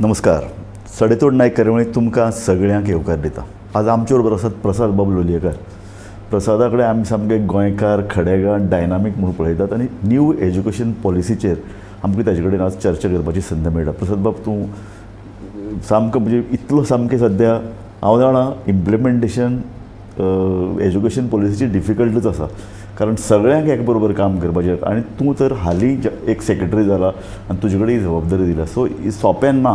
नमस्कार. सडेतोड नायक कार्यावळीक तुमकां सगळ्यांक येवकार दिता. आज आमचे बरोबर आसात प्रसाद बाब लोलयेकर. प्रसादा कडेन आमी सामके गोंयकार खडेगांठ डायनामीक म्हूण पळयतात आनी न्यू एज्युकेशन पॉलिसीचेर आमकां ताजे कडेन आज चर्चा करपाची संद मेळटा. प्रसाद बाब, तूं सामको म्हणजे इतलो सामकें सद्या हांव जाणा इम्प्लिमेंटेशन एज्युकेशन पॉलिसीची डिफिकल्टूच आसा, कारण सगळ्यांक एक बरोबर काम करपाचें आनी तूं तर हालीं एक सेक्रेटरी जाला आनी तुजे कडेन ही जबाबदारी दिल्या, सो सोंपें ना.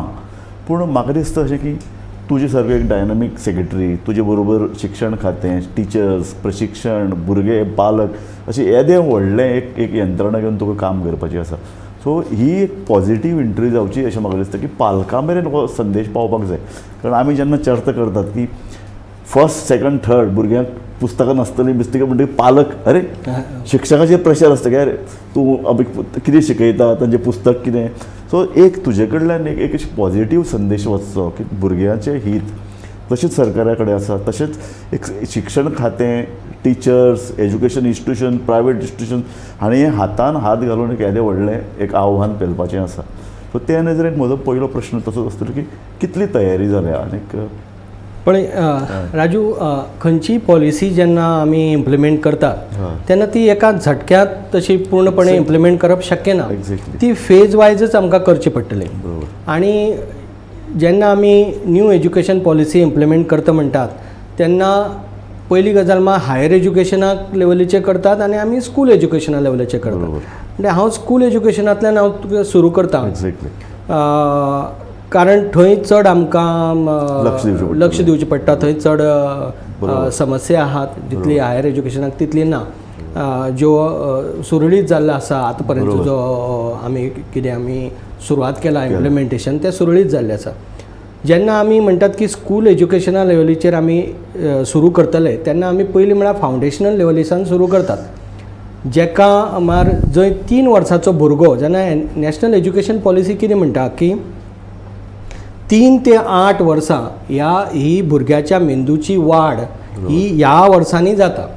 पूण म्हाका दिसता अशें की तुजे सारको एक डायनामीक सेक्रेटरी, तुजे बरोबर शिक्षण खातें, टिचर्स, प्रशिक्षण, भुरगे, पालक अशें येदें व्हडलें एक एक यंत्रणा घेवन तुका काम करपाचें आसा. सो ही एक पॉझिटीव एंट्री जावची अशें म्हाका दिसता की पालकां मेरेन हो संदेश पावपाक जाय. कारण आमी जेन्ना चर्चा करतात की फर्स्ट, सेकंड, थर्ड भुरग्यांक पुस्तकां नासतलीं बिस्तकां म्हणटकीर पालक अरे शिक्षकाचेर प्रेशर आसता की अरे तूं अभी कितें शिकयता, तांचें पुस्तक कितें. सो एक तुजे कडल्यान एक एक पॉझिटीव संदेश वचचो की भुरग्यांचें हीत तशेंच सरकारा कडेन आसा, तशेंच एक शिक्षण खातें, teachers, education institution, private institution हांणी हातान हात घालून एक येदें व्हडलें एक आव्हान पेलपाचें आसा. सो त्या नदरेन म्हजो पयलो प्रश्न तसोच आसतलो की कितली तयारी जाल्या आनीक. पण राजू, खंयची पॉलिसी जेन्ना आमी इम्प्लिमेंट करतात तेन्ना ती एका झटक्यांत तशी पूर्णपणे इम्प्लिमेंट करप शक्य ना. ती फेज वायजच आमकां करची पडटली. आनी जेन्ना आमी न्यू एज्युकेशन पॉलिसी इम्प्लिमेंट करता म्हणटात तेन्ना पयली गजाल म्हळ्यार हायर एज्युकेशनाक लेवलीचेर करतात आनी आमी स्कूल एज्युकेशना लेवलीचेर करतात. म्हणजे हांव स्कूल एज्युकेशनांतल्यान हांव तुका सुरू करता, कारण थंय चड आमकां लक्ष दिवचें पडटलें. लक्ष दिवचें पडटा. थंय चड समस्या आहात, जितली हायर एज्युकेशनाक तितली ना. ज्यो सुरळीत जाल्लो आसा आतां पर्यंत, जो आमी कितें आमी सुरवात केला इम्प्लिमेंटेशन, तें सुरळीत जाल्लें आसा. जेन्ना आमी म्हणटात की स्कूल एज्युकेशना लेवलीचेर आमी सुरू करतले तेन्ना आमी पयलीं म्हळ्यार फावंडेशनल लेवलीसान सुरू करतात, जेका म्हळ्यार जंय 3 वर्साचो भुरगो, जेन्ना नॅशनल एज्युकेशन पॉलिसी कितें म्हणटा की 3 ते 8 वर्सां ह्या ही भुरग्याच्या मेंदूची वाड ही ह्या वर्सांनी जाता.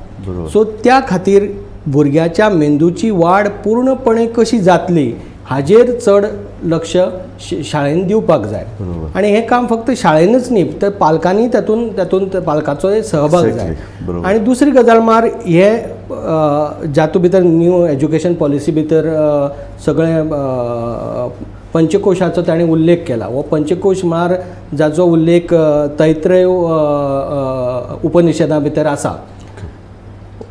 सो त्या खातीर भुरग्याच्या मेंदूची वाड पूर्णपणे कशी जातली हाजेर चड लक्ष शाळेन दिवपाक जाय. आनी हें काम फक्त शाळेनच न्ही तर पालकांनी तातूंत तातूंत पालकाचोय सहभाग जाय. आनी दुसरी गजाल म्हळ्यार हे जातूंत भितर न्यू एज्युकेशन पॉलिसी भितर सगळें पंचकोशाचो ताणें उल्लेख केला. हो पंचकोश म्हळ्यार जाचो उल्लेख तैत्रेय उपनिषदा भितर आसा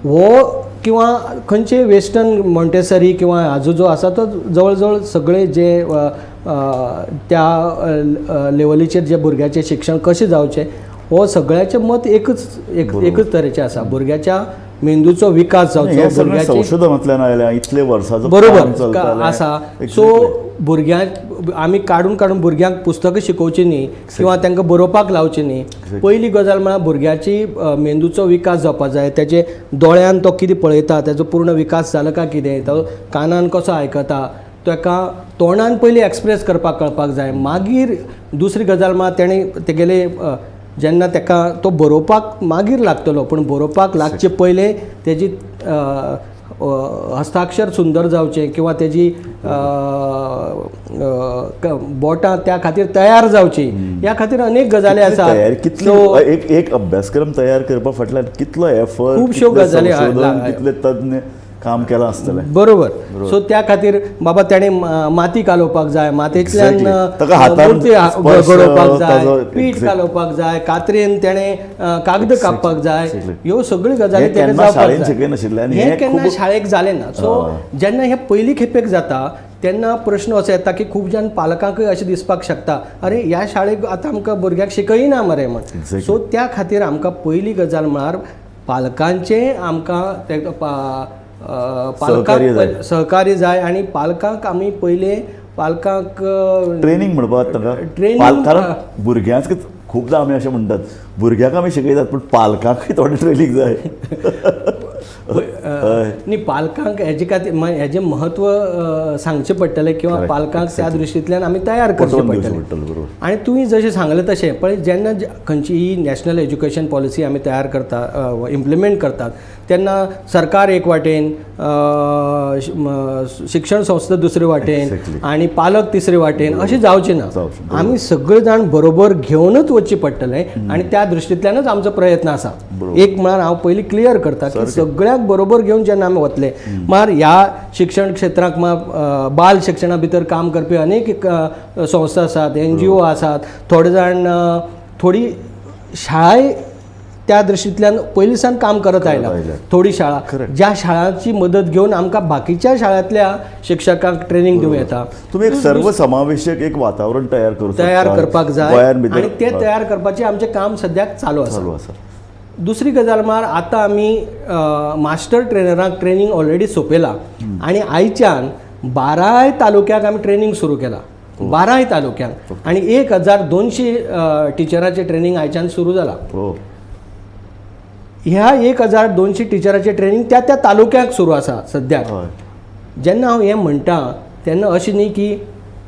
हो, किंवा खंयचे वेस्टर्न मॉन्टेसरी किंवा हाजो जो आसा तो जवळ जवळ सगळे जे अ, अ, त्या लेवलीचेर जे भुरग्याचें शिक्षण कशें जावचें हो सगळ्याचें मत एकच एक एकच तरेचें आसा, भुरग्याच्या मेंदूचो विकास हे जावचो. सगळें भुरग्याची संशोधनांतल्यान आयल्या, इतले वर्साचो काम चलतालें. आसा. सो भुरग्यांक आमी काडून काडून भुरग्यांक पुस्तकां शिकोवची न्ही किंवा तांकां बरोवपाक लावची न्ही. पयली गजाल म्हळ्यार भुरग्याची मेंदूचो विकास जावपा जाय. तेजे दोळ्यान तो कितें पळयता तेजो पूर्ण विकास जालो काय कितें, तो कानान कसो आयकता, ताका तोंडान पयलीं एक्सप्रेस करपाक कळपाक जाय. मागीर दुसरी गजाल म्हळ्यार तेणें तेगेले जेन्ना ताका तो बरोवपाक मागीर लागतलो, पूण बरोवपाक लागचे पयलें तेजी अ, अ, हस्ताक्षर सुंदर जावचें किंवा तेजी अ, अ, बोटां त्या खातीर तयार जावची, ह्या खातीर अनेक गजाली कितली आसात. तयारी कितली एक एक अभ्यासक्रम तयार करपा फाटल्यान कितलो एफर्ट, खुबश्यो गजाली कितले तज्ञ काम केलां आसतलें. बरोबर. सो त्या खातीर बाबा तेणें माती कालोवपाक जाय, मातयेंतल्यान ताका हातान मूर्ती स्पर्श, घडोवपाक जाय, पीठ कालोवपाक जाय, कातरेन तेणें कागद कापपाक जाय. ह्यो सगळ्यो गजाली हे तेका केन्ना जावपाक शाळेन जाय. शिकयनाशिल्लें आनी हें हें केन्ना शाळेक जालें ना. सो जेन्ना हें पयली खेपेक जाता तेन्ना प्रश्न असो येता की खूब जाण पालकांकूय अशें दिसपाक शकता, अरे ह्या शाळेक आतां आमकां भुरग्याक शिकयना मरे म्हण. सो त्या खातीर आमकां पयली गजाल म्हळ्यार पालकांचें आमकां ते सहकार्य जाय. पालकांक सहकार्य जाय आनी पालकांक आमी पयलें पालकांक ट्रेनिंग म्हणपाक ताका ट्रेनिंग, कारण भुरग्यांक खुबदां आमी अशें म्हणटात, भुरग्यांक आमी शिकयतात पूण पालकांकूय थोडें ट्रेनिंग जाय. न्ही, पालकांक हेजे खातीर हेजें म्हत्व सांगचें पडटलें किंवा पालकांक त्या दृश्टींतल्यान आमी तयार करचें पडटलें. आनी तुवें जशें सांगलें तशें पळय, जेन्ना खंयचीय नॅशनल एज्युकेशन पॉलिसी आमी तयार करता, इम्प्लिमेंट करतात, तेन्ना सरकार एक वाटेन, शिक्षण संस्था दुसरे वाटेन आनी पालक तिसरे वाटेन अशें जावचें ना. आमी सगळे जाण बरोबर घेवनच वचचें पडटलें आनी त्या दृश्टींतल्यानच आमचो प्रयत्न आसा. एक म्हळ्यार हांव पयलीं क्लियर करता की सगळ्यांक बरोबर घेवन जेन्ना आमी वतले, म्हळ्यार ह्या शिक्षण क्षेत्राक बाल शिक्षणा भितर काम करपी अनेक संस्था आसात, NGO आसात, थोडे जाण थोडी शाळाय त्या दृश्टींतल्यान पयलीं सावन काम करत आयला. थोडी शाळा ज्या शाळांची मदत घेवन आमकां बाकीच्या शाळांतल्या शिक्षकांक ट्रेनींग दिवं येता. तुमी एक सर्वसमावेशक एक वातावरण तयार करपाक जाय आनी तें तयार करपाचें आमचें काम सद्याक चालू आसा. दुसरी गजाल म्हळ्यार आतां आमी मास्टर ट्रेनरांक ट्रेनींग ऑलरेडी सोंपयला आनी आयच्यान 12 तालुक्याक आमी ट्रेनींग सुरू केलां, 12 तालुक्यांक, आनी 1200 टिचरांचें ट्रेनींग आयच्यान सुरू जालां. ह्या 1200 टिचराचें ट्रेनींग त्या त्या तालुक्याक सुरू आसा सद्याक. जेन्ना हांव हें म्हणटा तेन्ना अशें न्ही की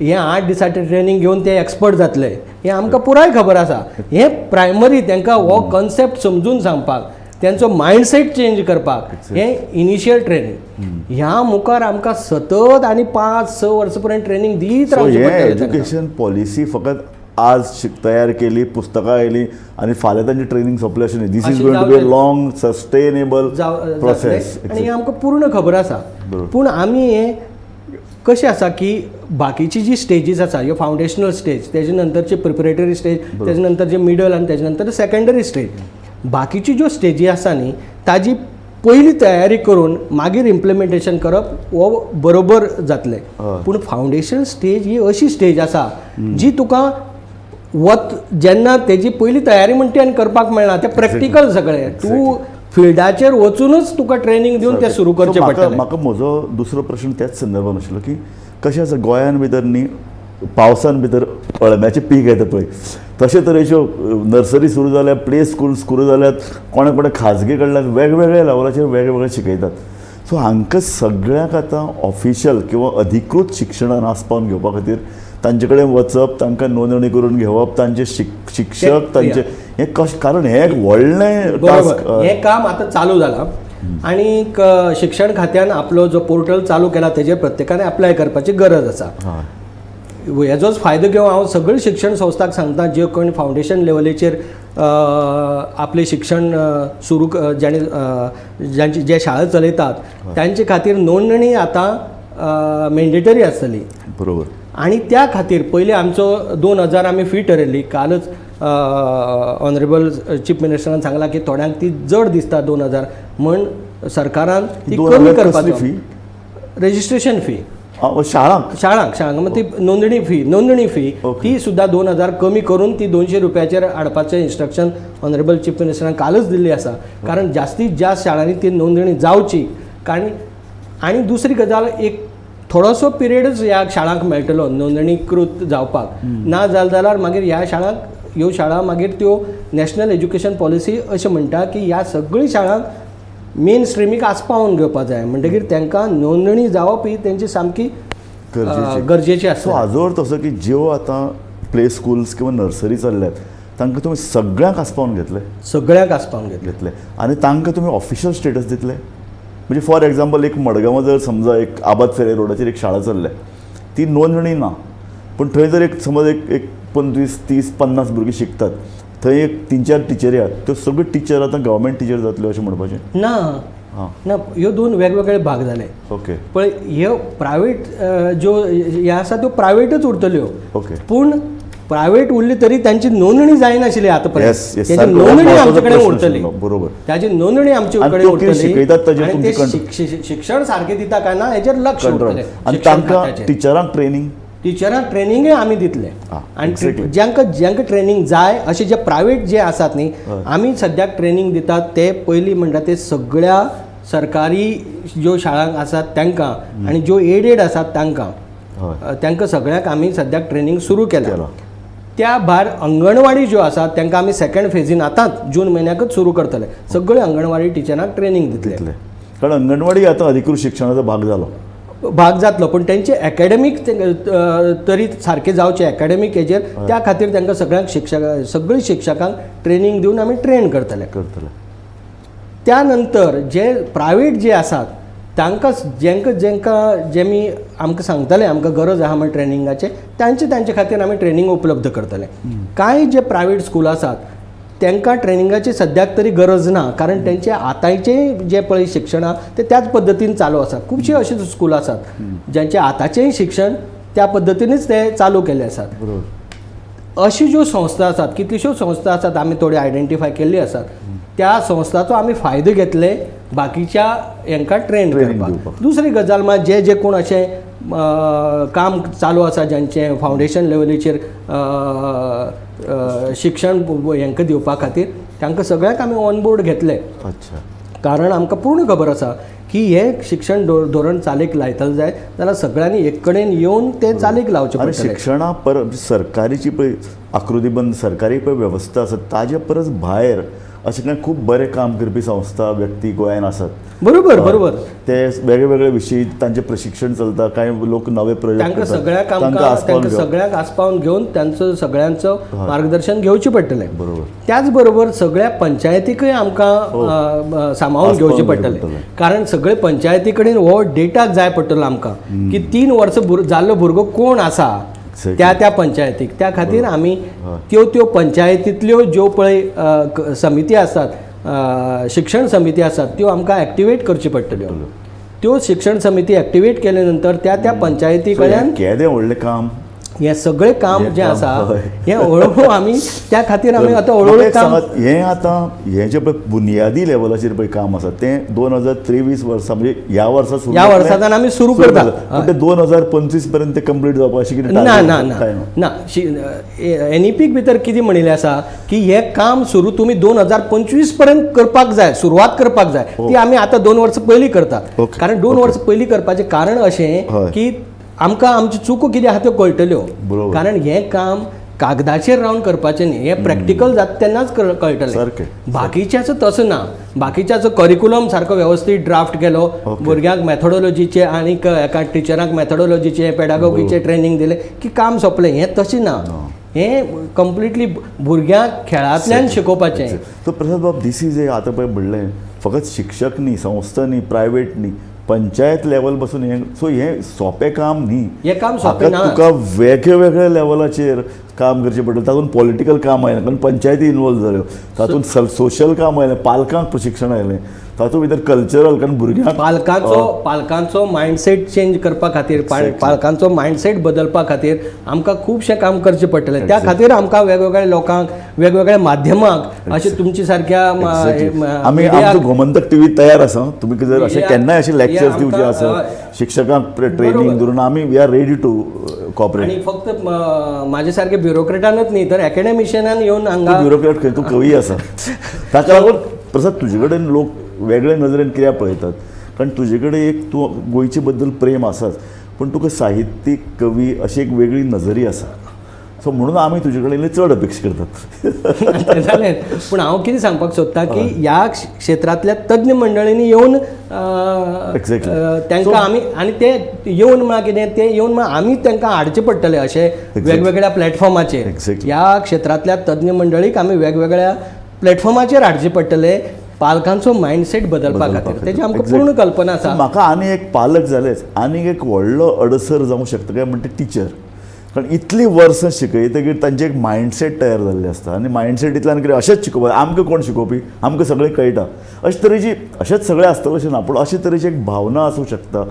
हें 8 दिसाचें ट्रेनींग घेवन ते एक्सपर्ट जातले, हें आमकां पुराय खबर आसा. हें प्रायमरी तांकां हो कॉन्सेप्ट समजून सांगपाक, तेंचो मायंडसेट चेंज करपाक हें इनिशियल ट्रेनींग. ह्या मुखार आमकां सतत आनी 5-6 वर्सां पर्यंत ट्रेनींग दीत रावचें पडटलें. एज्युकेशन पॉलिसी फकत आज तयार केली, पुस्तकां आयलीं आनी फाल्यां तांची ट्रेनींग सोंपलें अशें न्ही. This is going to be a long sustainable process आनी हें आमकां पूर्ण खबर आसा. पूण आमी हें कशें आसा की बाकीची जी स्टेजीस आसा, ह्यो फावंडेशनल स्टेज, तेजे नंतरची प्रिपरेटरी स्टेज, तेजे नंतर जे मिडल आनी तेजे नंतर सेकेंडरी स्टेज, बाकीची ज्यो स्टेजी आसा न्ही ताजी पयली तयारी करून मागीर इम्प्लिमेंटेशन करप हो बरोबर जातलें. पूण फावंडेशन स्टेज ही अशी स्टेज आसा जी तुका वत जेन्ना तेजी पयली तयारी म्हणटा ती आनी करपाक मेळना, तें प्रॅक्टिकल सगळें तूं फिल्डाचेर वचूनच तुका ट्रेनींग दिवन तें सुरू करचें पडटलें. म्हाका म्हजो दुसरो प्रश्न त्याच संदर्भान आशिल्लो की कशें आसा गोंयान भितर न्ही पावसान भितर अळम्याचें पीक येता पळय, तशे तरेच्यो नर्सरी सुरू जाल्या, प्ले स्कूल सुरू जाल्यात, कोणा कोणा खाजगी कडल्यान वेगवेगळ्या लेवलाचेर वेगवेगळे शिकयतात. सो हांकां सगळ्यांक आतां ऑफिशियल किंवा अधिकृत शिक्षणान आस्पावन घेवपा खातीर तांचे कडेन वचप, तांकां नोंदणी करून घेवप, तांचे शिक्षक तांचे हें कशें, कारण हें एक व्हडलें टास्क. हें काम आतां चालू जालां आनी शिक्षण खात्यान आपलो जो पोर्टल चालू केला तेजेर प्रत्येकान एप्लाय करपाची गरज आसा. हेजोच फायदो घेवन हांव सगळे शिक्षण संस्थांक सांगता, ज्यो कोण फावंडेशन लेवलीचेर आपलें शिक्षण सुरू जाणी जांची जे शाळा चलयतात तांचे खातीर नोंदणी आतां मॅन्डेटरी आसतली. बरोबर. आनी त्या खातीर पयलीं आमचो 2000 आमी फी ठरयल्ली. कालच ऑनरेबल चीफ मिनिस्टरान सांगलां की थोड्यांक ती जड दिसता 2000, म्हण सरकारान ती कमी करपाची फी, रजिस्ट्रेशन फी शाळांक शाळांक शाळांक मग ती नोंदणी फी, नोंदणी फी ती सुद्दां 2000 कमी करून ती 200 रुपयाचेर हाडपाचें इन्स्ट्रक्शन ऑनरेबल चीफ मिनिस्टरान कालच दिल्ली आसा. कारण जास्तीत जास्त शाळांनी ती नोंदणी जावची. कारण आनी दुसरी गजाल, एक थोडोसो पिरियडच ह्या शाळांक मेळटलो नोंदणीकृत जावपाक, ना जालें जाल्यार मागीर ह्या शाळांक ह्यो शाळा मागीर त्यो नॅशनल एज्युकेशन पॉलिसी अशें म्हणटा की ह्या सगळीं शाळांक मेन स्ट्रिमीक आस्पावन घेवपाक जाय, म्हणटकीर तांकां नोंदणी जावप ही तेंची सामकी गरजेची आसा. सो हाजो अर्थ असो की ज्यो आतां प्ले स्कुल्स किंवा नर्सरी चल्ल्यात तांकां तुमी सगळ्यांक आस्पावन घेतले, सगळ्यांक आस्पावन घेतले आनी तांकां तुमी ऑफिशियल स्टेटस दितले. म्हणजे फॉर एग्जाम्पल एक मडगांवां जर समजा एक आबाद फेरे रोडाचेर एक शाळा चल्ल्या, ती नोंदणी ना, पूण थंय जर एक समज एक एक 25, 30, 50 भुरगीं शिकतात, थंय एक 3-4 टिचरी आहात, त्यो सगळ्यो टिचर आतां गव्हर्मेंट टिचर जातल्यो अशें म्हणपाचें ना? ना, ह्यो दोन वेगवेगळे भाग जाले. ओके. पळय ह्यो प्रायवेट ज्यो ह्यो आसा त्यो प्रायवेटच उरतल्यो. ओके. पूण प्रायवेट उरली तरी तांची नोंदणी जायनाशिल्ली आतां पर्यंत. तांची नोंदणी आमचे कडेन उरतली. बरोबर. ताची नोंदणी आमचे कडेन उरतली. शिक्षण सारकें दिता काय ना हेचेर लक्ष उरतलें. आनी तांकां टिचरांक ट्रेनींग, टिचरांक ट्रेनिंगय आमी दितले. आनी जांकां जांकां ट्रेनींग जाय अशे जे प्रायवेट जे आसात न्ही, आमी सद्याक ट्रेनींग दितात ते पयलीं म्हणटा ते सगळ्या सरकारी ज्यो शाळांक आसात तांकां आनी ज्यो एडेड आसात तांकां, तांकां सगळ्यांक आमी सद्याक ट्रेनींग सुरू केलां. त्या भायर अंगणवाडी ज्यो आसात तांकां आमी सेकंड फेजीन आतांच जून म्हयन्याकच सुरू करतले. सगळे अंगणवाडी टिचरांक ट्रेनींग दितले, कारण अंगणवाडी आतां अधिकृत शिक्षणाचो भाग जालो, भाग जातलो, पूण तेंचे एकेडमीक तरी सारकें जावचें एकेडमीक हेजेर, त्या खातीर तांकां सगळ्यांक शिक्षक सगळीं शिक्षकांक ट्रेनींग दिवन आमी ट्रेन करतले. त्या नंतर जे प्रायवेट जे आसात तांकां जेंकां जेंकां जेमी आमकां सांगतले आमकां गरज आहा म्हण ट्रेनिंगाचें, तांचे तांचे खातीर आमी ट्रेनींग उपलब्ध करतले. कांय जे प्रायवेट स्कूल आसात तांकां ट्रेनिंगाची सद्याक तरी गरज ना, कारण तेंचे आतांचें जें पळय शिक्षण आहा तें त्याच पद्दतीन चालू आसा. खुबशीं अशीं स्कूल आसात ज्यांचें आतांचेंय शिक्षण त्या पद्दतीनच ते चालू केल्ले आसात. अशी ज्यो संस्था आसात, कितल्योश्योच संस्था आसात आमी थोड्यो आयडेंटिफाय केल्ल्यो आसात, त्या संस्थाचो आमी फायदो घेतले बाकीच्या हेंकां ट्रेन करपाक. दुसरी गजाल मात जे जे कोण अशें काम चालू आसा ज्यांचें फावंडेशन लेवलीचेर शिक्षण हेंकां दिवपा खातीर, तांकां सगळ्यांक आमी ऑन बोर्ड घेतले. कारण आमकां पूर्ण खबर आसा की हें शिक्षण धोरण चालीक लायतले जाय जाल्यार सगळ्यांनी एक कडेन येवन तें चालीक लावचें पडटलें. शिक्षणा पर सरकारीची पळय आकृतीबंद सरकारी पळय वेवस्था आसा ताजे परस भायर अशें कांय खूब बरें काम करपी संस्था व्यक्ती गोंयान आसात. बरोबर बरोबर, ते वेगळे वेगळे विशयी तांचें प्रशिक्षण चलता, कांय लोक नवे प्रयोग तांकां सगळ्यांक तांकां सगळ्यांक आस्पावन घेवन तांचो सगळ्यांचो मार्गदर्शन घेवचें पडटलें. बरोबर, त्याच बरोबर सगळ्या पंचायतीकय आमकां सामावून घेवचें पडटलें, कारण सगळे पंचायती कडेन हो डेटा जाय पडटलो आमकां की 3 वर्सां जाल्लो भुरगो कोण आसा त्या त्या पंचायतीक. त्या खातीर आमी त्यो त्यो पंचायतींतल्यो ज्यो पळय समिती आसात, शिक्षण समिती आसात, त्यो आमकां एक्टिवेट करच्यो पडटल्यो. त्यो शिक्षण समिती एक्टिवेट केले नंतर त्या त्या पंचायती कडल्यान केदें व्हडलें काम, हें सगळें काम जें आसा हें हळूहळू आमी त्या खातीर आमी आतां हळूहळू काम हें आतां हें जें पळय बुनियादी लेवलाचेर पळय काम आसा तें 2023 वर्सा म्हणजे ह्या वर्सा सुरू, ह्या वर्साच्यान आमी सुरू करता, पूण तें 2025 पर्यंत तें कंप्लीट जावपा अशें कितें ना ना ना ना. एनईपीक भितर कितें म्हणिल्लें आसा की हें काम सुरू तुमी 2025 पर्यंत करपाक जाय, सुरवात करपाक जाय. ती आमी आतां 2 वर्सां पयलीं करतात, कारण 2 वर्सां पयलीं करपाचें कारण अशें की आमकां आमच्यो चुको कितें आहा त्यो कळटल्यो, कारण हें काम कागदाचेर रावन करपाचें न्ही, हें प्रॅक्टिकल जाता तेन्नाच कळटलें. बाकीच्याचो तसो ना, बाकीच्याचो करिकुलम सारको वेवस्थीत ड्राफ्ट केलो, भुरग्यांक मॅथोडोलॉजीचे आनीक एका टिचरांक मॅथोडोलॉजीचे पेडागोगीचे ट्रेनींग दिलें की काम सोंपलें. हें तशें ना, हें कंप्लिटली भुरग्यांक खेळांतल्यान शिकोवपाचें. सो प्रसाद बाब, this is a आतां पळय म्हणलें फकत शिक्षक न्ही, संस्था न्ही, प्रायवेट न्ही, पंचायत लेवल बसून हें, सो हें सोंपें काम न्ही, हें काम सोंपें ना. तुका वेगळे वेगळे लेवलाचेर काम करचें पडटलें. तातूंत पॉलिटिकल काम आयलें कारण पंचायती इनवॉल्व जाल्यो, तातूंत सोशल काम आयलें, पालकांक प्रशिक्षण आयलें, तातूंत भितर कल्चरल, कारण भुरग्यांक पालकांचो मायंडसेट चेंज करपा खातीर, पालकांचो मायंडसेट बदलपा खातीर आमकां खुबशें काम करचें पडटलें. त्या खातीर आमकां वेगवेगळ्या लोकांक, वेगवेगळ्या माध्यमांक अशें तुमचे सारक्या आमी आमचो गोमंतक टीव्ही तयार आसा, तुमी जर अशें केन्नाय अशें लेक्चर्स दिवचे आसा शिक्षकांक ट्रेनींग धरून आमी we are ready to cooperate. आनी फक्त म्हाजे सारके ब्युरोक्रेटानच न्ही तर एकेडमिशियनान येवन हांगा ब्युरोक्रेट खंय, तूं कवी आसा, ताका लागून प्रसाद तुजे कडेन लोक वेगळे नदरेन कित्याक पळयतात, कारण तुजे कडेन एक तूं गोंयचे बद्दल प्रेम आसाच, पूण तुका साहित्यीक कवी अशी एक वेगळी नजरी आसा, सो म्हणून आमी तुजे कडेन चड अपेक्षा करतात. जालें, पूण हांव कितें सांगपाक सोदतां की ह्या क्षेत्रांतल्या तज्ञ मंडळींनी येवन तांकां आमी, आनी ते येवन म्हळ्यार कितें, ते येवन म्हळ्यार आमी तांकां हाडचें पडटलें अशें वेगवेगळ्या प्लॅटफॉर्माचेर. ह्या क्षेत्रांतल्या तज्ञ मंडळीक आमी वेगवेगळ्या प्लॅटफॉर्माचेर हाडचें पडटलें पालकांचो मायंडसेट बदलपा खातीर. तेजी आमकां पूर्ण कल्पना आसा. म्हाका आनी एक पालक जालेच आनीक एक व्हडलो अडसर जावंक शकता काय म्हणटा टिचर, कारण इतलीं वर्सां शिकयतकीर तांचें एक मायंडसेट तयार जाल्लें आसता आनी मायंडसेटींतल्यान कितें अशेंच शिकोवप, आमकां कोण शिकोवपी, आमकां सगळें कळटा, अशे तरेची, अशेंच सगळें आसतलें अशें ना, पूण अशे तरेची एक भावना आसूं शकता.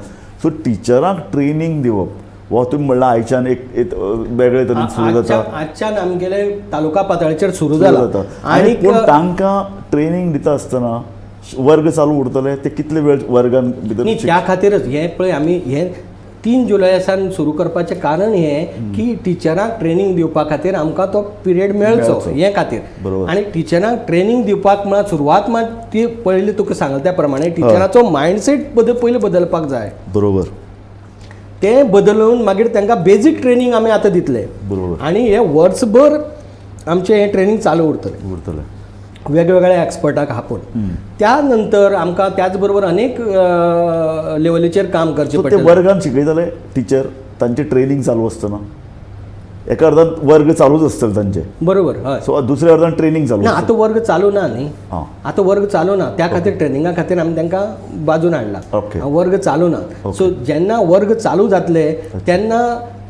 सो टिचरांक ट्रेनींग दिवप वा तुमी म्हणल्यार आयच्यान एक वेगळे तरेन सुरू जाता, आजच्यान आमगेले तालुका पातळेचेर सुरू जाता, आनी पूण तांकां ट्रेनींग दिता आसतना वर्ग चालू उरतले ते कितले वेळ वर्गान भितर, त्या खातीरच हें पळय आमी हें 3 जुलय सावन सुरू करपाचें कारण हें की टिचरांक ट्रेनींग दिवपा खातीर आमकां तो पिरियड मेळचो हे खातीर. आनी टिचरांक ट्रेनींग दिवपाक म्हळ्यार सुरवात मात ती पयलीं तुका सांगला त्या प्रमाणे टिचराचो मायंडसेट पयलीं बदलपाक जाय. बरोबर, तें बदलून मागीर तांकां बेजीक ट्रेनींग आमी आतां दितले. आनी हें वर्सभर आमचें हें ट्रेनींग चालू उरतलें. उरतलें वेगवेगळ्या एक्सपर्टाक आपोवन. त्या नंतर आमकां त्याच बरोबर अनेक लेवलीचेर काम करचें सो ते पडटलें. वर्गान शिकयतले टिचर, तांचें ट्रेनींग चालू आसतना एका अर्दान वर्ग चालूच आसतले तांचे. बरोबर, हय. सो दुसऱ्या अर्दान ट्रेनींग चालू ना, आतां वर्ग चालू ना न्ही, आं. आतां वर्ग चालू ना, त्या खातीर ट्रेनिंगा खातीर आमी तांकां बाजून हाडला. वर्ग चालू ना. सो जेन्ना वर्ग चालू जातले तेन्ना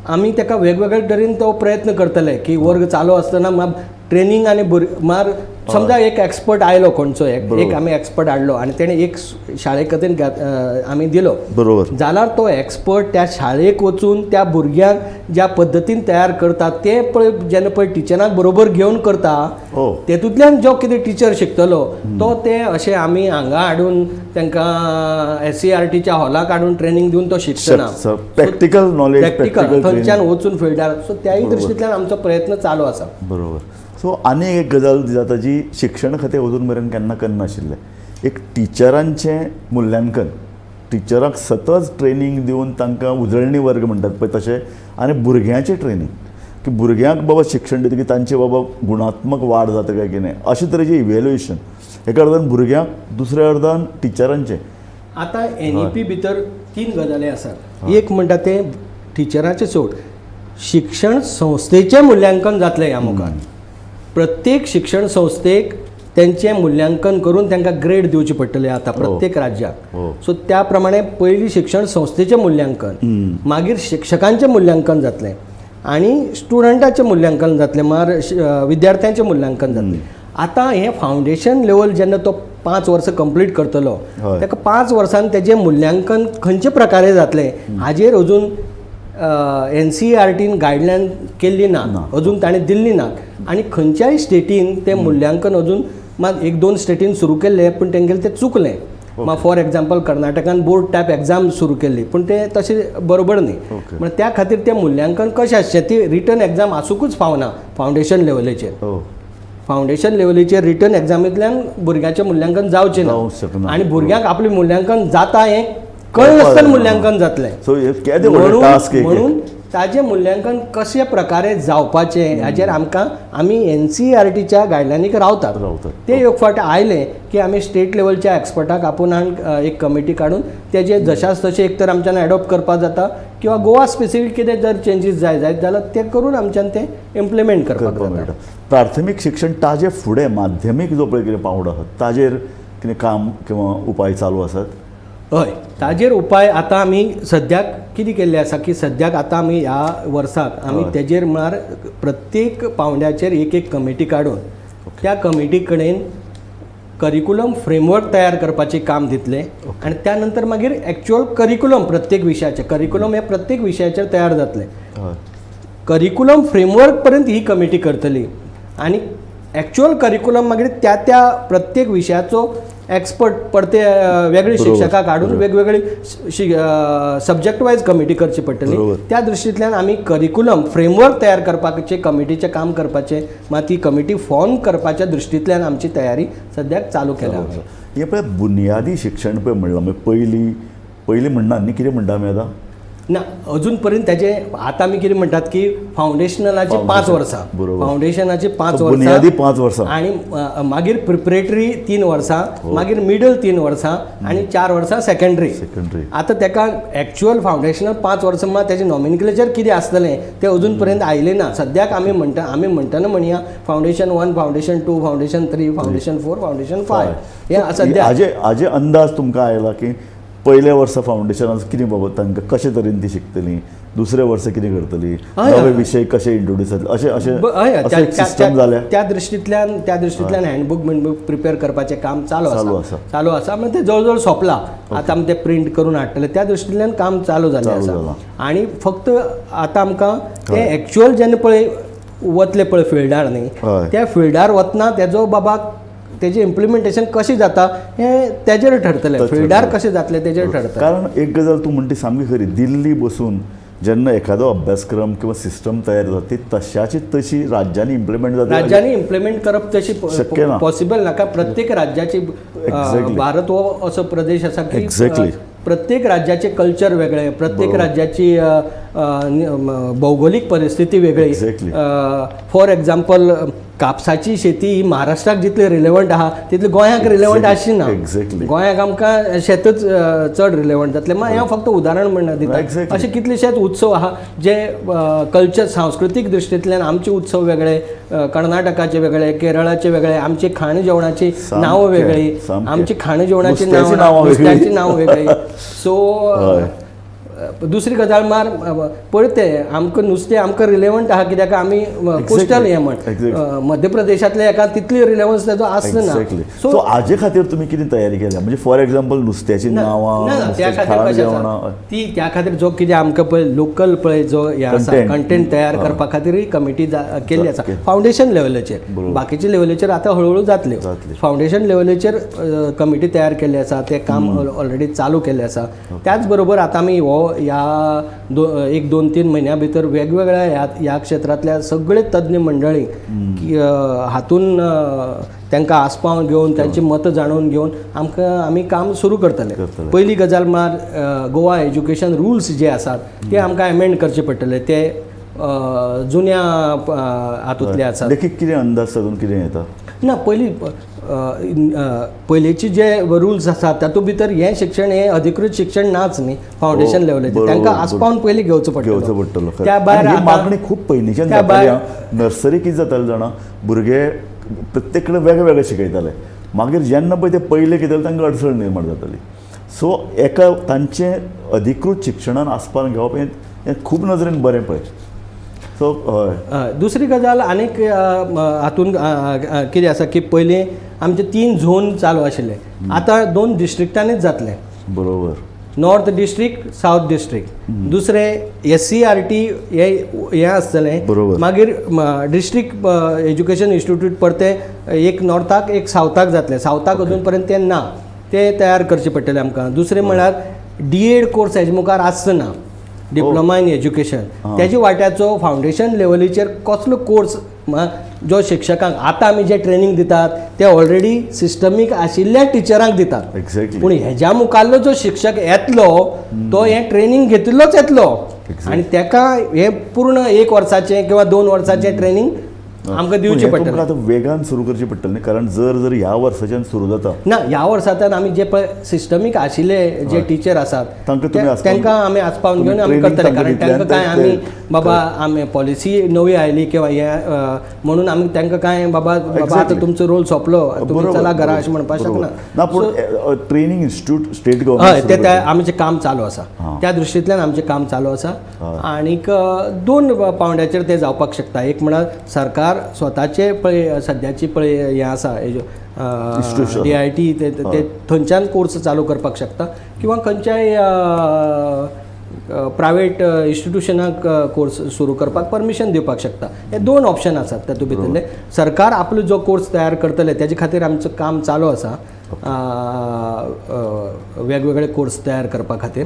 आमी ताका वेगवेगळे तरेन तो प्रयत्न करतले की वर्ग चालू आसतना ट्रेनींग आनी मार समजा एक एक्सपर्ट आयलो खंयचो, एक आमी एक्सपर्ट हाडलो आनी तेणें एक शाळे खातीर आमी दिलो. बरोबर. जाल्यार तो एक्सपर्ट त्या शाळेक वचून त्या भुरग्यांक ज्या पद्दतीन तयार करता ते पळय, जेन्ना पळय टिचरांक बरोबर घेवन करता तेतूंतल्यान जो कितें टिचर शिकतलो तो ते अशें आमी हांगा हाडून तांकां SCERTच्या हॉलाक हाडून ट्रेनींग दिवन तो शिकचना. प्रॅक्टिकल नॉलेज, प्रॅक्टिकल थंयच्यान वचून फिल्डार. सो त्याय दृश्टींतल्यान आमचो प्रयत्न चालू आसा. बरोबर. सो आनी एक गजाल जाता जी शिक्षण खातें अजून मेरेन केन्ना करनाशिल्लें, एक टिचरांचें मुल्यांकन, टिचरांक सतत ट्रेनींग दिवन तांकां उजळणी वर्ग म्हणटात पळय तशें, आनी भुरग्यांचें ट्रेनींग की भुरग्यांक बाबा शिक्षण दितकीर तांचे बाबा गुणात्मक वाड जाता काय कितें, अशे तरेचें इव्हेल्युएशन एका अर्दान भुरग्यांक, दुसऱ्या अर्दान टिचरांचें. आतां NEP भितर तीन गजाली आसात. एक म्हणटा तें टिचराचें सोड, शिक्षण संस्थेचें मुल्यांकन जातलें ह्या मुखार. प्रत्येक शिक्षण संस्थेक तेंचें मुल्यांकन करून तांकां ग्रेड दिवची पडटली आतां प्रत्येक राज्याक. सो त्या प्रमाणे पयलीं शिक्षण संस्थेचें मुल्यांकन, मागीर शिक्षकांचें मुल्यांकन जातलें आनी स्टुडंटाचें मुल्यांकन जातलें, मागीर विद्यार्थ्यांचें मुल्यांकन जातलें. आतां हें फावंडेशन लेवल जेन्ना तो 5 वर्सां कंप्लीट करतलो ताका 5 वर्सान तेजें मुल्यांकन खंयचे प्रकारे जातलें हाजेर अजून NCERTन गायडलायन केल्ली ना, अजून ताणें दिल्ली ना. आनी खंयच्याय स्टेटीन तें मुल्यांकन अजून मात 1-2 स्टेटीन सुरू केल्लें पूण तेंगेलें तें चुकलें. मागीर फॉर एग्जाम्पल कर्नाटकान बोर्ड टायप एग्जाम सुरू केल्ली पूण तें तशें बरोबर न्ही. म्हण त्या खातीर तें मुल्यांकन कशें आसचें, ती रिटर्न एग्जाम आसुंकूच फावना फावंडेशन लेवलीचेर. फावंडेशन लेवलीचेर रिटर्न एग्जामींतल्यान भुरग्याचें मुल्यांकन जावचें ना आनी भुरग्यांक आपलें मुल्यांकन जाता हें कळनासतना मुल्यांकन जातलें. म्हणून ताजें मुल्यांकन कशे प्रकारे जावपाचें हाजेर आमकां आमी NCERTच्या गायडलायनीक रावतात. ते एक फावट आयले की आमी स्टेट लेवलच्या एक्सपर्टाक आपोवन एक कमिटी काडून तेजे जशास तशें एक तर आमच्यान एडॉप्ट करपाक जाता किंवा गोवा स्पेसिफीक कितें जर चेंजीस जाय जायत जाल्यार ते करून आमच्यान ते इम्प्लिमेंट करपाक जाता. प्राथमीक शिक्षण ताजे फुडें माध्यमीक जो पळय कितें पावंडो आसा ताजेर कितें काम किंवा उपाय चालू आसात? हय, ताजेर उपाय आतां आमी सद्याक कितें केल्लें आसा की सद्याक आतां आमी ह्या वर्साक आमी तेजेर म्हळ्यार प्रत्येक पावंड्याचेर एक एक कमिटी काडून त्या कमिटी कडेन करिकुलम फ्रेमवर्क तयार करपाचें काम दितलें आनी त्या नंतर मागीर एक्चुअल करिकुलम प्रत्येक विशयाचें करिकुलम हें प्रत्येक विशयाचेर तयार जातलें. करिकुलम फ्रेमवर्क पर्यंत ही कमिटी करतली आनी एक्चुअल करिकुलम मागीर त्या त्या प्रत्येक विशयाचो एक्सपर्ट परते वेगळे शिक्षकाक हाडून वेगवेगळी सब्जेक्ट वायज कमिटी करची पडटली. त्या दृश्टींतल्यान आमी करिकुलम फ्रेमवर्क तयार करपाचें कमिटीचें काम करपाचें, मात ती कमिटी फॉर्म करपाच्या दृश्टींतल्यान आमची तयारी सद्याक चालू केल्या. हें पळय बुनियादी शिक्षण पळय म्हणलां आमी पयलीं पयलीं म्हणना न्ही, कितें म्हणटा आमी आतां? ना, अजून पर्यंत ताजे आतां आमी कितें म्हणटात की फावंडेशनलाची 5 वर्सां, फावंडेशनाची 5 वर्सां, बुनियादी 5 वर्सां आनी मागीर प्रिपरेटरी 3 वर्सां, मागीर मिडल 3 वर्सां आनी 4 वर्सां सेकंडरी. आतां ताका एक्चुअल फावंडेशनल 5 वर्सां मात ताजें नॉमिनक्लेचर कितें आसतलें तें अजून पर्यंत आयलें ना. सद्याक आमी म्हणटा, आमी म्हणटना म्हणया foundation 1, foundation 2, foundation 3, foundation 4, foundation 5 हें सद्या. हाजे अंदाज तुमकां आयला की पयल्या वर्सा फावंडेशनाक कितें बाबा तांकां कशे तरेन ती शिकतली, दुसऱ्या वर्सा कितें करतली, नवे विशय कशे इंट्रोड्यूस जातले, अशें अशें सिस्टम जाल्या. त्या दृश्टींतल्यान हँडबूक बिंडबूक प्रिपेर करपाचें काम चालू आसा, चालू आसा. मागीर तें जवळ जवळ सोंपलां, आतां आमी तें प्रिंट करून हाडटले. त्या दृश्टींतल्यान काम चालू जाल्लें आसा आनी फक्त आतां आमकां तें एक्चुअल जेन्ना पळय वतले पळय फिल्डार न्ही, त्या फिल्डार वतना तेजो बाबा तेजें इम्प्लिमेंटेशन कशें जाता हें तेजेर ठरतलें, फिल्डार कशें जातलें तेजेर ठरतलें. कारण एक गजाल तूं म्हणटी सामकी खरी, दिल्ली बसून जेन्ना एखादो अभ्यासक्रम किंवा सिस्टम तयार जाता ती तशाची तशी राज्यांनी इम्प्लिमेंट जाता, राज्यांनी इम्प्लिमेंट करप तशी शक्य पॉसिबल ना. कारण प्रत्येक राज्याची, भारत हो असो प्रदेश आसा की प्रत्येक राज्याचें कल्चर वेगळें, प्रत्येक राज्याची भौगोलीक परिस्थिती वेगळी. फॉर एक्झाम्पल, कापसाची शेती ही महाराष्ट्राक जितली रिलेवंट आहा तितली गोंयाक रिलेवंट आसची ना. गोंयाक आमकां शेतच चड रिलेवंट जातलें. मागीर हांव फक्त उदाहरण म्हणून दिता. अशे कितलेशेच उत्सव आहा जे कल्चर, सांस्कृतीक दृश्टींतल्यान आमचे उत्सव वेगळे, कर्नाटकाचे वेगळे, केरळाचे वेगळे, आमची खाण जेवणाची नांवां वेगळी, आमची खाण जेवणाची नांवां, नुस्त्याची नांवां वेगळी. सो दुसरी गजाल मार पळय तें आमकां नुस्तें आमकां रिलेवंट आहा कित्याक आमी कोस्टल हें म्हण, मध्य प्रदेशांतल्या हेका तितली रिलेवन्स तेजो आसना. सो हाजे खातीर तुमी कितें तयारी केल्या? म्हणजे फॉर एक्झाम्पल नुस्त्याची नांवां, त्या खातीर ती त्या खातीर जो कितें आमकां पळय लोकल पळय जो हें आसा कंटेंट तयार करपा खातीरूय कमिटी केल्ली आसा फावंडेशन लेवलाचेर. बाकीच्या लेवलीचेर आतां हळूहळू जातल्यो. फावंडेशन लेवलीचेर कमिटी तयार केल्ली आसा, तें काम ऑलरेडी चालू केल्लें आसा. त्याच बरोबर आतां आमी हो ह्या 1-2-3 म्हयन्या भितर वेगवेगळ्या ह्या क्षेत्रांतल्या सगळे तज्ञ मंडळी हातून तांकां आस्पावन घेवन तांची मतां जाणून घेवन आमकां आमी काम सुरू करतले. पयली गजाल म्हळ्यार गोवा एज्युकेशन रुल्स जे आसात ते आमकां एमेंड करचे पडटले, ते जुन्या हातूंतले आसात. देखीक कितें अंदाज सादून कितें येता? ना, पयलीं पयलींचे जे रुल्स आसात तातूंत भितर हें शिक्षण हें अधिकृत शिक्षण नाच न्ही फावंडेशन लेवलाचेर, तांकां आस्पावन पयलीं घेवचो पडटलो. त्या भायर मागणी खूब पयलींच्यान जाताली. नर्सरी कितें जातालें जाणा, भुरगे प्रत्येक कडेन वेगळे वेगळे शिकयताले, मागीर जेन्ना पळय ते पयले कितें तांकां अडचण निर्माण जाताली. सो एका तांचें अधिकृत शिक्षणान आस्पावन घेवप हें खूब नजरेन बरें पळय. सो हय, दुसरी गजाल आनीक हातून कितें आसा की पयलीं आमचे 3 झोन चालू आशिल्ले, आतां 2 डिस्ट्रिक्टांनीच जातले. बरोबर, नॉर्थ डिस्ट्रिक्ट, सावथ डिस्ट्रिक्ट. दुसरें SCERT हें आसतलें. मागीर डिस्ट्रिक्ट एज्युकेशन इन्स्टिट्यूट परतें एक नॉर्थाक एक सावथाक जातलें. सावथाक अजून पर्यंत तें ना, तें तयार करचें पडटलें आमकां. दुसरें म्हळ्यार D.Ed course हेजे मुखार आसचो ना, डिप्लोमा इन एज्युकेशन, तेजे वाट्याचो फावंडेशन लेवलीचेर कसलो कोर्स जो शिक्षकांक आतां आमी जे ट्रेनींग दितात ते ऑलरेडी सिस्टमीक आशिल्ल्या टिचरांक दितात. पूण हेज्या मुखारलो जो शिक्षक येतलो तो हें ट्रेनींग घेतिल्लोच येतलो आनी तेका हें पूर्ण 1 वर्साचें किंवा 2 वर्साचें ट्रेनींग आमकां दिवचें पडटलें. आतां वेगान सुरू करचें पडटलें न्ही, कारण जर जर ह्या वर्साच्यान सुरू जाता ना, ह्या वर्सांतल्यान आमी जे पळय सिस्टमीक आशिल्ले जे टिचर आसात तांकां आमी आस्पावन घेवन आमी करतले. कारण तांकां कांय आमी बाबा आमी पॉलिसी नवी आयली किंवा हें म्हणून आमी तांकां कांय बाबा बाबा आतां तुमचो रोल सोंपलो तुमी चला घरा अशें म्हणपाक शकना. ना, पूण ट्रेनींग इन्स्टिट्यूट स्टेट गव्हर्नमेंट हय, ते आमचें काम चालू आसा, त्या दृश्टींतल्यान आमचें काम चालू आसा. आनीक 2 पावंड्याचेर तें जावपाक शकता. एक म्हळ्यार सरकार स्वताचे पळय सद्याची पळय हें आसा DIT ते थंयच्यान कोर्स चालू करपाक शकता किंवा खंयच्याय प्रायवेट इन्स्टिट्युशनाक कोर्स सुरू करपाक परमिशन दिवपाक शकता. हे 2 ऑप्शन आसात तातूंत भितरले. सरकार आपलो जो कोर्स तयार करतले तेजे खातीर आमचें काम चालू आसा, वेगवेगळे कोर्स तयार करपा खातीर.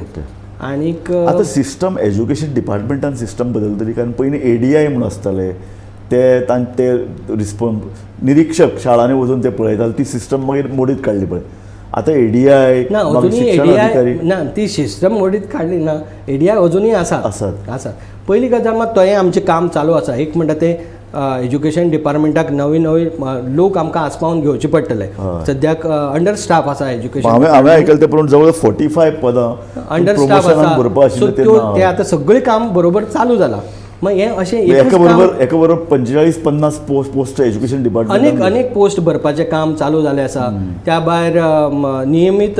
आनीक आतां सिस्टम एज्युकेशन डिपार्टमेंटान सिस्टम बदलतली, कारण पयलीं ADI म्हणून आसताले ते ते रिस्पॉन्स निरीक्षक शाळांनी वचून ते पळयताले, ती सिस्टम मागीर मोडीत काडली पळय. आतां ADI ना, अजुनूय ADI ना, ती सिस्टम मोडीत काडली ना, ADI अजुनूय आसा आसा. पयली गजाल मात थंय आमचें काम चालू आसा. एक म्हणटा तें एज्युकेशन डिपार्टमेंटाक नवी नवी लोक आमकां आस्पावन घेवचे पडटले. सद्याक अंडर स्टाफ आसा एज्युकेशन, हांवें आयकलें ते प्रमाण जवळ 45 पदां अंडर स्टाफ आसा. सो ते आतां सगळें काम बरोबर चालू जालां. मग हें अशें एका बरोबर 45-50 पोस्ट एज्युकेशन डिपार्टमेंट अनेक अनेक पोस्ट भरपाचें काम चालू जालें आसा. त्या भायर नियमीत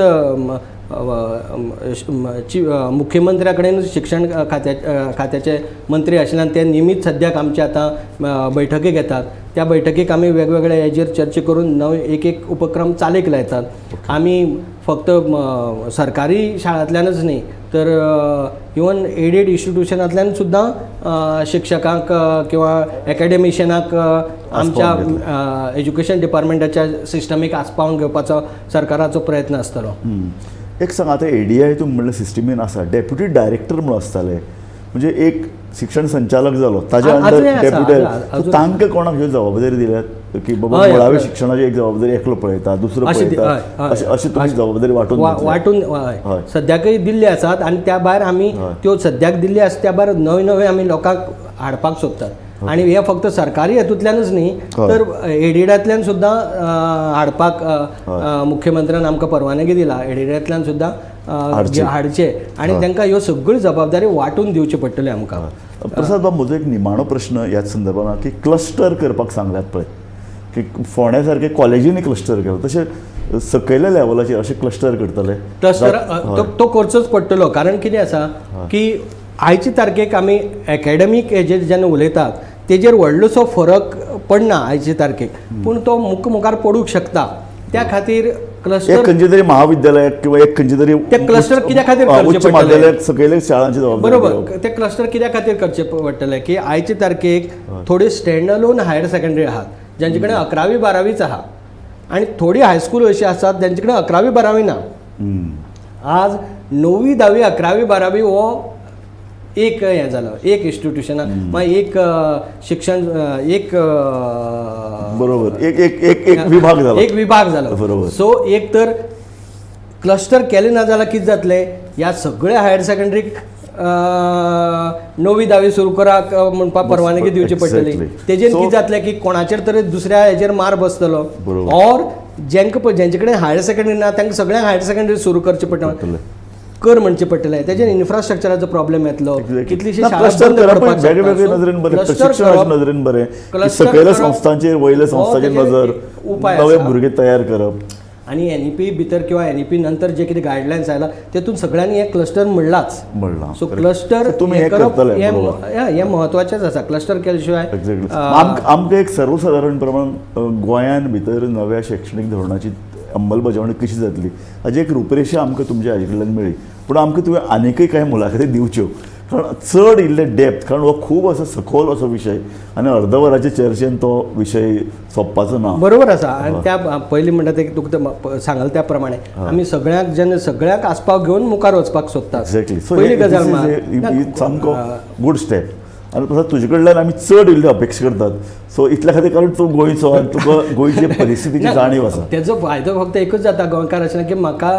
मुख्यमंत्र्या कडेन शिक्षण खात्याचे मंत्री आशिल्ल्यान ते नियमीत सद्याक आमचे आतां बैठकी घेतात. त्या बैठकीक आमी वेगवेगळे हेजेर चर्चा करून नवे एक एक उपक्रम चालीक लायतात. आमी फक्त सरकारी शाळांतल्यानच न्ही तर इवन एडेड इन्स्टिट्युशनांतल्यान सुद्दां शिक्षकांक किंवा एकाडेमिशियनाक आमच्या एज्युकेशन डिपार्टमेंटाच्या सिस्टमीक आस्पावन घेवपाचो सरकाराचो प्रयत्न आसतलो. एक सांग, आतां ADI तूं म्हणलें सिस्टमीन आसा, डेप्युटी डायरेक्टर म्हणून आसताले, म्हणजे एक शिक्षण संचालक जालो ताज्या अंडर डेप्युटी, तांकां कोणाक ह्यो जबाबदारी दिल्यात की बाबा मुळाव्या शिक्षणाची एक जबाबदारी एकलो पळयता, दुसरो पळयता, अशी तुमी जबाबदारी वांटून वांटून सद्याकय दिल्ली आसात. आनी त्या भायर आमी त्यो सद्याक दिल्ली आसा त्या भायर नवे नवे आमी लोकांक हाडपाक सोदतात. आनी हे फक्त सरकारी हेतूंतल्यानच न्ही तर एडिडांतल्यान सुद्दां हाडपाक मुख्यमंत्र्यान आमकां परवानगी दिला, एडिडांतल्यान सुद्दां हाडचे आनी तांकां ह्यो सगळ्यो जबाबदारी वांटून दिवच्यो पडटल्यो आमकां. प्रसाद बाब, म्हजो एक निमाणो प्रश्न ह्याच संदर्भान की क्लस्टर करपाक सांगल्यात पळय, की फोंड्या सारके कॉलेजींनी क्लस्टर केलो, तशें सकयल्या लेवलाचेर अशें क्लस्टर करतले? क्लस्टर तो करचोच पडटलो, कारण कितें आसा की आयचे तारखेक आमी एकेडमीक हेजेर जेन्ना उलयतात तेजेर व्हडलोसो फरक पडना आयचे तारखेक, पूण तो मुखार पडूंक शकता. त्या खातीर क्लस्टर एक खंयचे तरी महाविद्यालयाक किंवा एक खंयचे तरी ते क्लस्टर कित्या खातीर उच्च माध्यमिक सकयल्या शाळांची जबाबदारी, बरोबर, ते क्लस्टर कित्या खातीर करचे पडटले की आयचे तारखेक थोडी स्टँड अलोन हायर सेकंडरी आहात ज्यांचे कडेन 11वी 12वीच आहा, आनी थोडी हायस्कूल अशी आसात ज्यांचे कडेन 11वी 12वी ना. आज 9वी 10वी 11वी 12वी हो एक हें जालो, एक इन्स्टिट्युशनाक मागीर एक शिक्षण एक बरोबर एक एक एक एक विभाग जालो, एक विभाग जालो, बरोबर. सो एक तर क्लस्टर केलें ना जाल्यार कितें जातलें, ह्या सगळ्या हायर सेकंडरीक 9वी 10वी सुरू कराक म्हणपाक परवानगी दिवची पडटली. तेजेर कितें जातलें की कोणाचेर तरी दुसऱ्या हेजेर मार बसतलो, ऑर जेंकां जेंचे कडेन हायर सेकंडरी ना तांकां सगळ्यांक हायर सेकंडरी सुरू करचें पडटलें, कर म्हणचें पडटलें. तेजेर इन्फ्रास्ट्रक्चराचो प्रॉब्लेम येतलो, कितलीशी वेगवेगळे नदरेन बरें, प्रशिक्षणाच्या नदरेन बरें, सकयल्या संस्थांचेर वयल्या संस्थांचेर नजर, नवे भुरगे तयार करप. आनी एनईपी भितर किंवा एनईपी नंतर जे कितें गायडलायन्स आयला तेतून सगळ्यांनी हें क्लस्टर म्हणलाच, सो क्लस्टर करप हें म्हत्वाचेंच आसा. क्लस्टर केल्या शिवाय आमकां एक सर्वसादारण प्रमाण गोंयान भितर नव्या शैक्षणीक धोरणाची अंमलबजावणी कशी जातली हाजी एक रुपरेशा आमकां तुमच्या हाजे कडल्यान मेळ्ळी, पूण आमकां तुवें आनीकय कांय मुलाखती दिवच्यो, कारण चड इल्लें डेप्थ, कारण हो खूब असो सखोल असो विशय आनी अर्द वराचे चर्चेन तो विशय सोंपपाचो ना. बरोबर आसा. आनी त्या पयलीं म्हणटा ते तुका सांगल त्या प्रमाणे आमी सगळ्यांक जेन्ना सगळ्यांक आस्पाव घेवन मुखार वचपाक सोदतात. एक्झॅक्टली. सो पयली गजाल सामको गूड स्टेप. आनी प्रसाद, तुजे कडल्यान आमी चड इल्ली अपेक्षा करतात, सो इतल्या खातीर, कारण तूं गोंयचो आनी तुका गोंयचे परिस्थितीची जाणीव आसा. तेजो फायदो फक्त एकूच जाता गोंयकार आशिल्ल्यान की म्हाका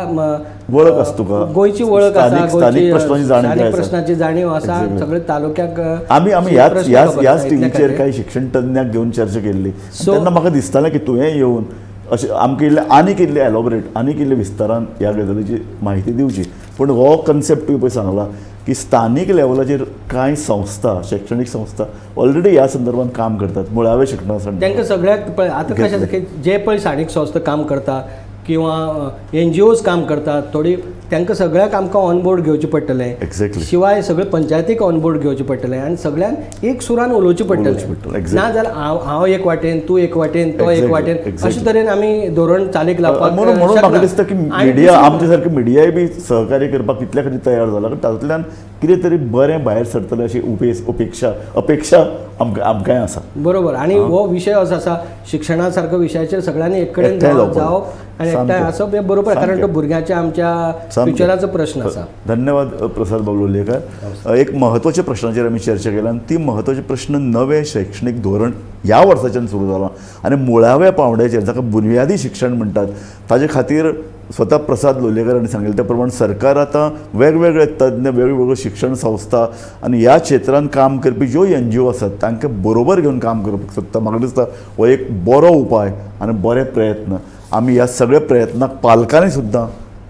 वळख आसा, तुका गोंयची वळख आसा, स्थानीक प्रश्नांची जाणीव, प्रश्नाची जाणीव आसा. सगळे तालुक्याक आमी आमी ह्याच ह्याच ह्याच टिवीचेर कांय शिक्षण तज्ञाक घेवन चर्चा केल्ली, तेन्ना म्हाका दिसतालें की तुवें येवन अशें आमकां इल्लें आनीक इल्लें एलोबरेट, आनीक इल्लें विस्तारान ह्या गजालीची म्हायती दिवची. पूण हो कन्सेप्ट तुवें पळय सांगला की स्थानीक लेवलाचेर कांय संस्था, शैक्षणीक संस्था ऑलरेडी ह्या संदर्भात काम करतात मुळाव्या शिक्षणा संदर्भात. तांकां सगळ्याक पळय आतां कशें आसा की जे पळय स्थानीक संस्था काम करता किंवा एनजीओज काम करतात थोडी, तांकां सगळ्यांक आमकां ऑन बोर्ड घेवचें पडटलें. एक्झॅक्टली. शिवाय सगळे पंचायतीक ऑन बोर्ड घेवचें पडटलें आनी सगळ्यांक एक सुरान उलोवचें पडटलें. ना जाल्यार हांव एक वाटेन, तूं एक वाटेन, तो एक वाटेन, अशे तरेन आमी धोरण चालीक लावपाक. म्हणून म्हाका दिसता की मिडिया, आमचे सारके मिडियाय बी सहकार्य करपाक तितल्या खातीर तयार जाला, कारण तातूंतल्यान कितें तरी बरें भायर सरतलें अशी उपेक्षा अपेक्षा आमकां आमकांय आसा. बरोबर. आनी हो विशय असो आसा, शिक्षणा सारको विशयाचेर सगळ्यांनी एक कडेन जावप आनी एकठांय आसप हें बरोबर, कारण तो भुरग्यांच्या आमच्या फ्युचराचो प्रश्न आसा. धन्यवाद प्रसाद बाब लोलयेकर. एक म्हत्वाच्या प्रश्नाचेर आमी चर्चा केल्या आनी ती म्हत्वाचे प्रश्न नवें शैक्षणीक धोरण ह्या वर्साच्यान सुरू जालां आनी मुळाव्या पावंड्याचेर जाका बुनियादी शिक्षण म्हणटात ताजे खातीर स्वता प्रसाद लोलयेकर हांणी सांगिल्लें त्या प्रमाण सरकार आतां वेगवेगळे तज्ञ, वेगवेगळ्यो शिक्षण संस्था आनी ह्या क्षेत्रांत काम करपी ज्यो एनजीओ आसात तांकां बरोबर घेवन काम करपाक सोदता. म्हाका दिसता हो एक बरो उपाय आनी बरे प्रयत्न. आमी ह्या सगळ्या प्रयत्नाक पालकांनी सुद्दां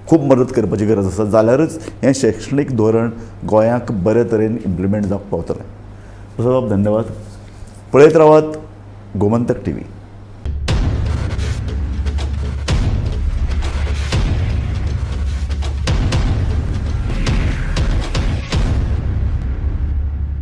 खूब मदत करपाची गरज आसा, जाल्यारच हें शैक्षणीक धोरण गोंयाक बरे तरेन इम्प्लिमेंट जावपाक पावतलें. प्रसाद बाब, धन्यवाद. पळयत रावात गोमंतक टीव्ही.